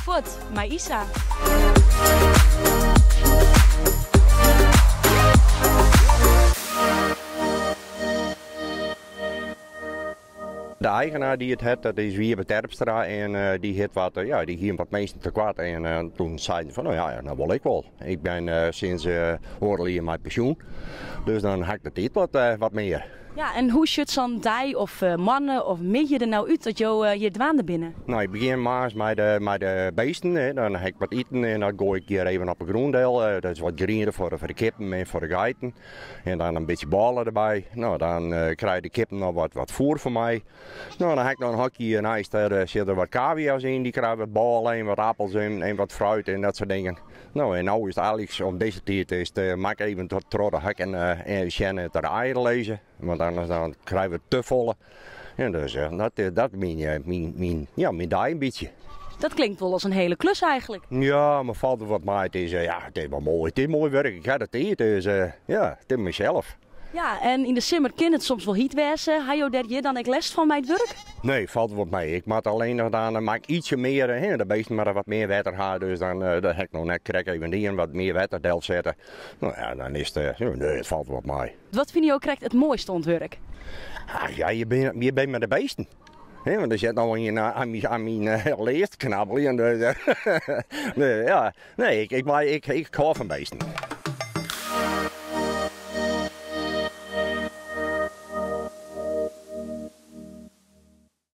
fuort mei Isa. De eigenaar die it het, dat is Wiebe Terpstra en dy het wat, ja, dy hie wat minsken tekoart en toen seiden fan, no ja, dat wol ik wol. Ik ben sinds oardel jier mei pensjoen, dus dan ha ik de tiid wat mear. Ja, en hoe sjocht sa'n dei of moanne of middei der nou út dat jo hjir dwaande binne? No, ik begjin moarns mei de beesten. Hè. Dan ha ik wat iten en dan goai ik hjir even op de grûn del. Dat is wat griente foar de kippen en foar de geiten. En dan in bytsje bôle derby. No, dan krije de kippen noch wat foer fan my. No, dan ha ik noch in hokje hjirneist, dêr sitte wat kavia's yn. Dy krije wat bôle en wat appels en wat fruit en dat soart dingen. No, en no is it eigentlik om dizze tiid is it mak even troch de hekken en sjen dat der eieren lizze, want anders dan krije we te folle. En dus dat myn, ja, myn dei in bytsje. Dat klinkt wol as in hele klus eigentlik. Ja, mar falt der wat mei. It is, ja, it is wol moai. It is moai wurk. Ik ha de tiid, dus ja, it is mysels. Ja, en yn de simmer kin it soms wol hyt wêze. Ha jo dêr hjir dan ek lêst fan mei it wurk? Nee, falt wat mei. Ik moat allinnich noch dan moat ik ietsje mear, hè, de beesten moatte wat mear wetter ha, dus dan dat ha ik no net krekt even dien, wat mear wetter delsette. No ja, dan is it, nee, it falt wat mei. Wat fine jo krekt it moaiste oan it wurk? Ach ja, je binne mei de beesten. Hè, want der sit no ien oan myn lears te knabbeljen, dus nee, ja, nee, ik hâld fan beesten.